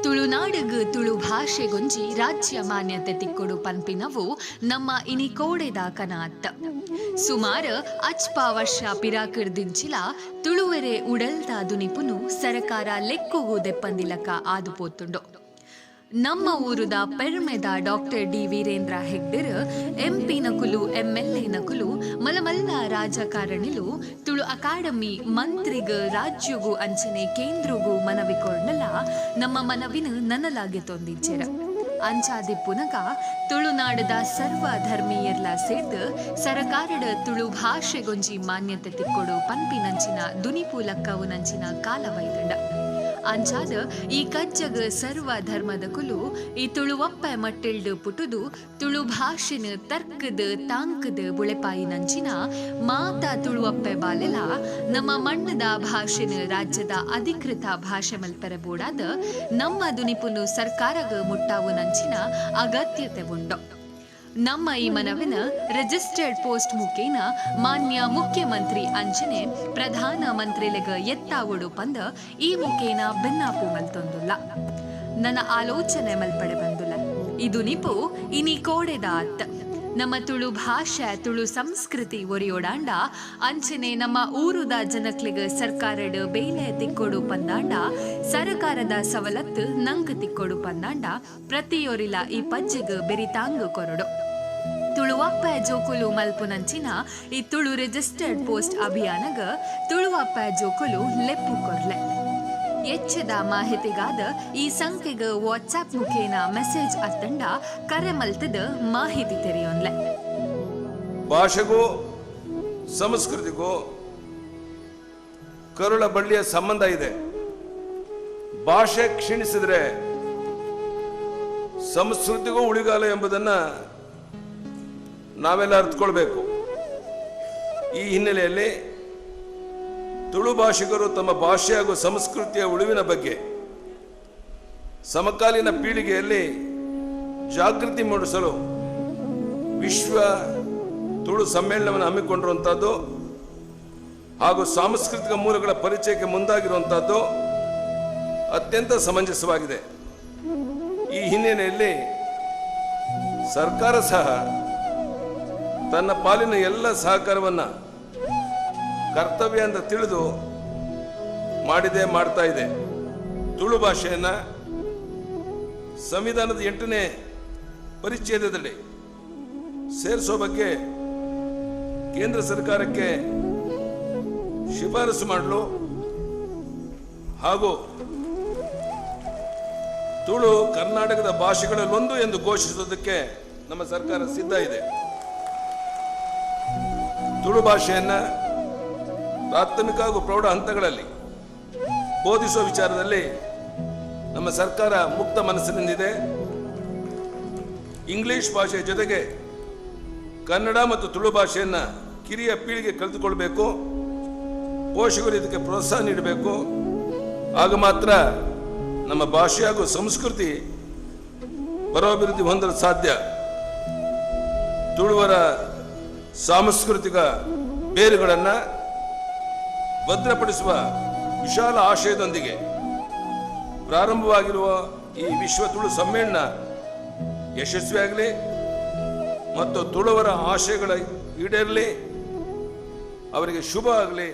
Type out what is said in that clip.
ತುಳುನಾಡುಗ್ ತುಳು ಭಾಷೆಗೊಂಜಿ ರಾಜ್ಯ ಮಾನ್ಯತೆ ತಿಕ್ಕೊಡು ಪನ್ಪಿನವು ನಮ್ಮ ಇನಿಕೋಡೆದ ಕನ ಅತ್ತ್. ಸುಮಾರ್ ಅಜ್ಪ ವರ್ಷ ಪಿರಾಕ್ರ್ದಿಂಚಿಲ ತುಳುವೆರೆ ಉಡಲ್ದ ದುನಿಪುನು ಸರಕಾರ ಲೆಕ್ಕೊಗು ದೆಪ್ಪಂದಿಲಕ ಆದ್ ಪೋತುಂಡು. ನಮ್ಮ ಊರುದ ಪೆರ್ಮೆದ ಡಾಕ್ಟರ್ ಡಿ ವೀರೇಂದ್ರ ಹೆಗ್ಡೆರ್ ಎಂ ಪಿ ನಕುಲು, ಎಂ ಎಲ್ ಎ ನಕುಲು, ಮಲ್ಲ ಮಲ್ಲ ರಾಜಕಾರಣಿಲು, ತುಳು ಅಕಾಡೆಮಿ, ಮಂತ್ರಿಗ್, ರಾಜ್ಯೊಗು ಅಂಚನೆ ಕೇಂದ್ರೊಗು ಮನವಿ ಕೊರ್ಂಡಲ ನಮ್ಮ ಮನವಿನ್ ನನಲ ಗೆತೊಂದಿಜ್ಜೆರ್. ಅಂಚಾದಿಪ್ಪುನಗ ತುಳುನಾಡುದ ಸರ್ವ ಧರ್ಮೀಯೆರ್ಲ ಸೇರ್ದ್ ಸರಕಾರಡ್ ತುಳು ಭಾಷೆಗೊಂಜಿ ಮಾನ್ಯತೆ ತಿಕ್ಕೊಡು ಪನ್ಪಿನಂಚಿನ ದುನಿಪು ಲಕ್ಕವುನಂಚಿನ ಕಾಲ ಬೈದ್ಂಡ್. ಅಂಚಾದ್ ಈ ಕಜ್ಜಗ್ ಸರ್ವ ಧರ್ಮದಕುಲು ಈ ತುಳುವಪ್ಪೆ ಮಟ್ಟಿಲ್ಡ್ ಪುಟುದು ತುಳು ಭಾಷೆನ್ ತರ್ಕ್ದ್ ತಾಂಕ್ದ್ ಬುಳೆಪಾಯಿನಂಚಿನ ಮಾತ ತುಳುವಪ್ಪೆ ಬಾಲೆಲ ನಮ್ಮ ಮಣ್ಣ್ದ ಭಾಷೆನ್ ರಾಜ್ಯದ ಅಧಿಕೃತ ಭಾಷೆ ಮಲ್ಪೆರೆ ಬೋಡಾದ್ ನಮ್ಮ ದುನಿಪುನು ಸರ್ಕಾರಗ್ ಮುಟ್ಟಾವುನಂಚಿನ ಅಗತ್ಯತೆ ಉಂಡು. ನಮ್ಮ ಈ ಮನವಿನ್ ರಿಜಿಸ್ಟರ್ಡ್ ಪೋಸ್ಟ್ ಮುಖೇನ ಮಾನ್ಯ ಮುಖ್ಯಮಂತ್ರಿ ಅಂಚನೆ ಪ್ರಧಾನ ಮಂತ್ರಿಲೆಗ್ ಎತ್ತಾವೊಡು ಪಂದ್ ಈ ಮುಖೇನ ಬಿನ್ನಾಪು ಮಲ್ತೊಂದುಲ್ಲ. ನನ ಆಲೋಚನೆ ಮಲ್ಪಡೆ ಬಂದುಲ. ಈ ದುನಿಪು ಇನಿ ಕೋಡೆದ ಅತ್ತ್. ನಮ್ಮ ತುಳು ಭಾಷೆ ತುಳು ಸಂಸ್ಕೃತಿ ಒರಿಯೊಡಾಂಡ ಅಂಚನೆ ನಮ್ಮ ಊರುದ ಜನಕ್ಲೆಗ್ ಸರ್ಕಾರಡ್ ಬೇಲೆ ತಿಕ್ಕೊಡು ಪಂದಾಂಡ ಸರಕಾರದ ಸವಲತ್ತು ನಂಕ್ ತಿಕ್ಕೊಡು ಪಂದಾಂಡ ಪ್ರತಿಯೊರಿಲ ಈ ಪಜ್ಜೆಗ್ ಬೆರಿತಾಂಗ್ ಕೊರೊಡು. ತುಳುವಪ್ಪೆ ಜೋಕುಲು ಮಲ್ಪುನಂಚಿನ ಈ ತುಳು ರಿಜಿಸ್ಟರ್ಡ್ ಪೋಸ್ಟ್ ಅಭಿಯಾನಗ್ ತುಳುವಪ್ಪೆ ಜೋಕುಲು ಲೆಪ್ಪು ಕೊರ್ಲೆ. ಎಚ್ಚದ ಮಾಹಿತಿಗಾದ್ ಈ ಸಂಖ್ಯೆಗ್ ವಾಟ್ಸಾಪ್ ಮುಖೇನ ಮೆಸೇಜ್ ಅತ್ತಂಡ ಕರೆ ಮಲ್ತ್ದ್ ಮಾಹಿತಿ ತೆರಿಯೊನ್ಲೆ. ಭಾಷೆಗೂ ಸಂಸ್ಕೃತಿಗೂ ಕರುಳ ಬಳ್ಳಿಯ ಸಂಬಂಧ ಇದೆ. ಭಾಷೆ ಕ್ಷೀಣಿಸಿದ್ರೆ ಸಂಸ್ಕೃತಿಗೂ ಉಳಿಗಾಲ ಎಂಬುದನ್ನು ನಾವೆಲ್ಲ ಅರ್ಥಕೊಳ್ಬೇಕು. ಈ ಹಿನ್ನೆಲೆಯಲ್ಲಿ ತುಳು ಭಾಷಿಕರು ತಮ್ಮ ಭಾಷೆ ಹಾಗೂ ಸಂಸ್ಕೃತಿಯ ಉಳಿವಿನ ಬಗ್ಗೆ ಸಮಕಾಲೀನ ಪೀಳಿಗೆಯಲ್ಲಿ ಜಾಗೃತಿ ಮೂಡಿಸಲು ವಿಶ್ವ ತುಳು ಸಮ್ಮೇಳನವನ್ನು ಹಮ್ಮಿಕೊಂಡಿರುವಂಥದ್ದು ಹಾಗೂ ಸಾಂಸ್ಕೃತಿಕ ಮೂಲಗಳ ಪರಿಚಯಕ್ಕೆ ಮುಂದಾಗಿರುವಂಥದ್ದು ಅತ್ಯಂತ ಸಮಂಜಸವಾಗಿದೆ. ಈ ಹಿನ್ನೆಲೆಯಲ್ಲಿ ಸರ್ಕಾರ ಸಹ ತನ್ನ ಪಾಲಿನ ಎಲ್ಲ ಸಹಕಾರವನ್ನು ಕರ್ತವ್ಯ ಅಂತ ತಿಳಿದು ಮಾಡಿದೆ, ಮಾಡ್ತಾ ಇದೆ. ತುಳು ಭಾಷೆಯನ್ನು ಸಂವಿಧಾನದ 8ನೇ ಪರಿಚ್ಛೇದದಲ್ಲಿ ಸೇರಿಸೋ ಬಗ್ಗೆ ಕೇಂದ್ರ ಸರ್ಕಾರಕ್ಕೆ ಶಿಫಾರಸು ಮಾಡಲು ಹಾಗೂ ತುಳು ಕರ್ನಾಟಕದ ಭಾಷೆಗಳಲ್ಲೊಂದು ಎಂದು ಘೋಷಿಸುವುದಕ್ಕೆ ನಮ್ಮ ಸರ್ಕಾರ ಸಿದ್ಧ ಇದೆ. ತುಳು ಭಾಷೆಯನ್ನು ಪ್ರಾಥಮಿಕ ಹಾಗೂ ಪ್ರೌಢ ಹಂತಗಳಲ್ಲಿ ಬೋಧಿಸುವ ವಿಚಾರದಲ್ಲಿ ನಮ್ಮ ಸರ್ಕಾರ ಮುಕ್ತ ಮನಸ್ಸಿನಿಂದಿದೆ. ಇಂಗ್ಲಿಷ್ ಭಾಷೆಯ ಜೊತೆಗೆ ಕನ್ನಡ ಮತ್ತು ತುಳು ಭಾಷೆಯನ್ನು ಕಿರಿಯ ಪೀಳಿಗೆ ಕಲಿತುಕೊಳ್ಬೇಕು. ಪೋಷಕರು ಇದಕ್ಕೆ ಪ್ರೋತ್ಸಾಹ ನೀಡಬೇಕು. ಆಗ ಮಾತ್ರ ನಮ್ಮ ಭಾಷೆ ಹಾಗೂ ಸಂಸ್ಕೃತಿ ಪರೋಭಿವೃದ್ಧಿ ಹೊಂದಲು ಸಾಧ್ಯ. ತುಳುವರ ಸಾಂಸ್ಕೃತಿಕ ಬೇರುಗಳನ್ನು ಭದ್ರಪಡಿಸುವ ವಿಶಾಲ ಆಶಯದೊಂದಿಗೆ ಪ್ರಾರಂಭವಾಗಿರುವ ಈ ವಿಶ್ವ ತುಳು ಸಮ್ಮೇಳನ ಯಶಸ್ವಿಯಾಗಲಿ ಮತ್ತು ತುಳುವರ ಆಶಯಗಳ ಈಡೇರಲಿ, ಅವರಿಗೆ ಶುಭ ಆಗಲಿ.